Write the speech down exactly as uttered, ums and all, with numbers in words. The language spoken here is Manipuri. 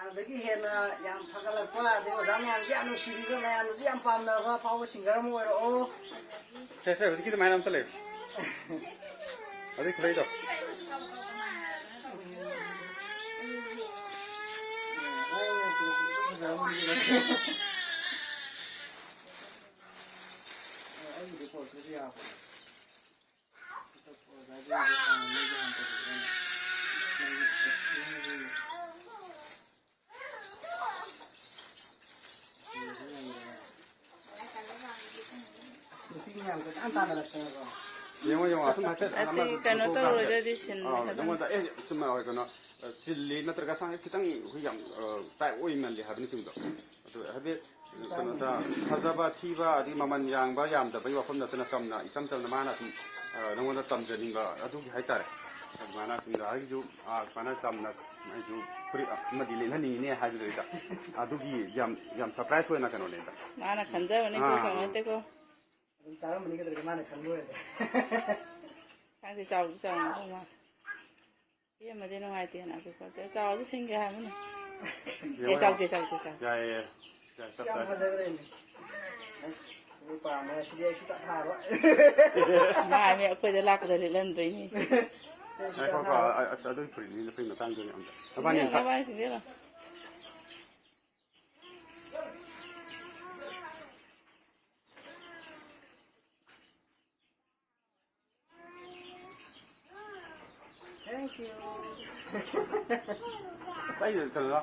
ꯑꯗꯒꯤ ꯍꯦꯟꯅ ꯌꯥꯝ ꯐꯒꯠꯂꯛꯄ, ꯑꯗꯩ ꯑꯣꯖꯥ ꯃꯌꯥꯝꯁꯦ ꯌꯥꯝ ꯅꯨꯡꯁꯤꯕꯤꯕ, ꯃꯌꯥꯝꯅꯁꯨ ꯌꯥꯝ ꯄꯥꯝꯅꯕ ꯑꯐꯥꯎꯕ singer ꯑꯃ ꯑꯣꯏꯔꯛꯑꯣ꯫ ꯁꯦ, ꯁꯦ, ꯍꯧꯖꯤꯛꯀꯤ ꯑꯗꯨꯃꯥꯏꯅ ꯑꯝꯇ ꯂꯩ꯫ ꯑꯗꯨꯏ ꯈꯨꯗꯩꯗꯣ꯫ ꯑꯩꯒꯤꯗꯤ ꯄꯣꯔꯛꯇ꯭ꯔꯁꯨ ꯌꯥꯕꯅꯦ꯫ ꯑꯁ, ꯅꯨꯄꯤ ꯃꯌꯥꯝ ꯀꯣꯏꯇꯥꯟ ꯇꯥꯟꯅꯔꯛꯇꯅꯀꯣ꯫ ꯌꯦꯡꯉꯣ, ꯌꯦꯡꯉꯣ, ꯑꯁꯨꯝ ꯍꯥꯏꯐꯦꯠ ꯑꯇꯩ ꯑꯃ ꯀꯩꯅꯣ ꯄꯨꯊꯣꯛꯑꯒ ꯇꯧꯔꯣꯏꯗ꯭ꯔꯗꯤ ꯁꯤꯟ ꯑꯥ, ꯈꯇꯪ꯫ ꯅꯉꯣꯟꯗ, "ꯑꯦ, ꯁꯨꯝ, ꯑ, ꯀꯩꯅꯣ, ꯑ, ꯆꯤꯜꯂꯤ, ꯅꯠꯇ꯭ꯔꯒ ꯁꯨꯃꯥꯏꯅ ꯈꯤꯇꯪ ꯑꯩꯈꯣꯏ ꯌꯥꯝ, ꯑ, ꯇꯥꯏꯞ ꯑꯣꯏꯃꯜꯂꯤ" ꯍꯥꯏꯕꯅꯆꯤꯡꯕꯗꯣ꯫ ꯑꯗꯨ ꯍꯥꯏꯐꯦꯠ ꯀꯩꯅꯣꯗ ꯐꯖꯕ ꯊꯤꯕ ꯑꯗꯒꯤ ꯃꯃꯜ ꯌꯥꯡꯕ ꯌꯥꯝꯗꯕꯒꯤ ꯋꯥꯐꯝ ꯅꯠꯇꯅ ꯆꯝꯅ ꯏꯆꯝ ꯆꯝꯅ ꯃꯥꯅ ꯁꯨꯝ, ꯑ, ꯅꯉꯣꯟꯗ ꯇꯝꯖꯅꯤꯡꯕ ꯑꯗꯨꯒꯤ ꯍꯥꯏꯇꯥꯔꯦ꯫ ꯑꯗꯨꯃꯥꯏꯅ ꯁꯨꯝ ꯑꯩꯒꯤꯁꯨ, ꯑ, ꯁꯨꯃꯥꯏꯅ ꯆꯝꯅ ꯑꯩꯁꯨ ꯐꯨꯔꯤꯠ ꯑꯃꯗꯤ ꯂꯤꯠꯍꯟꯅꯤꯡꯉꯤꯅꯦ ꯍꯥꯏꯕꯗꯨꯗ ꯑꯗꯨꯒꯤ ꯌꯥꯝ, ꯌꯥꯝ surprise ꯑꯣꯏꯅ ꯀꯩꯅꯣꯅꯦꯗ꯫ ꯃꯥꯅ ꯈꯟꯖꯕꯅꯤ ꯑꯥ, ꯑꯩꯈꯣꯏ ꯈꯪ ꯅꯠꯇꯦꯀꯣ꯫ ꯑꯗꯨꯝ ꯆꯥꯔꯝꯕꯅꯤ ꯀꯩꯗꯧꯔꯒꯦ ꯃꯥꯅ ꯈꯟꯕ ꯑꯣꯏꯔꯗꯤ꯫ ꯈꯪꯗꯦ, ꯆꯥꯎꯗꯤ ꯆꯥꯎꯔꯝꯗꯧ ꯃꯥꯜꯂꯦ꯫ ꯄꯤꯑꯃꯗꯤ ꯅꯨꯡꯉꯥꯏꯇꯦꯅ ꯑꯗꯨ ꯈꯣꯠꯇꯦ꯫ ꯆꯥꯎꯔꯗꯤ ꯁꯤꯡꯒꯦ ꯍꯥꯏꯕꯅꯤ꯫ ꯌꯦꯡꯉꯣ, ꯑꯦ, ꯆꯥꯎꯗꯦ, ꯆꯥꯎꯗꯦ, ꯆꯥꯎꯗꯦ꯫ ꯌꯥꯏꯌꯦ, ꯌꯥꯏꯌꯦ, ꯆꯞ ꯌꯥꯝ ꯆꯥꯏ꯫ ꯐꯖꯈ꯭ꯔꯦꯅꯦ꯫ ꯑꯁ, ꯑꯗꯨ ꯄꯥꯝꯃꯦ꯫ ꯁꯤꯗꯤ ꯑꯩ ꯁꯨꯡꯊꯥ ꯊꯥꯔꯣꯏ꯫ ꯃꯥ ꯃꯤ ꯑꯩꯈꯣꯏꯗ ꯂꯥꯛꯄꯗ ꯂꯤꯠꯍꯟꯗꯣꯏꯅꯤ꯫ ꯑꯩ ꯁꯨꯡꯊꯥ ꯉꯥꯏꯈꯣꯀꯣ, ꯊꯥꯔꯣꯏ꯫ ꯑ-, ꯑꯁ, ꯑꯗꯨꯒꯤ ꯐꯨꯔꯤꯠꯅꯤ ꯅꯈꯣꯏ ꯃꯇꯥꯡꯗꯨꯅꯤ ꯑꯝꯇ꯫ ꯃꯕꯥꯅꯤ ꯁꯤꯡꯒꯦꯔꯣ, ꯑꯝꯇ꯫ ꯃꯕꯥꯅꯤ ꯁꯤꯡꯒꯦꯔꯣ? Thank you. ꯑꯁ, ꯑꯩ ꯀꯩꯅꯣ,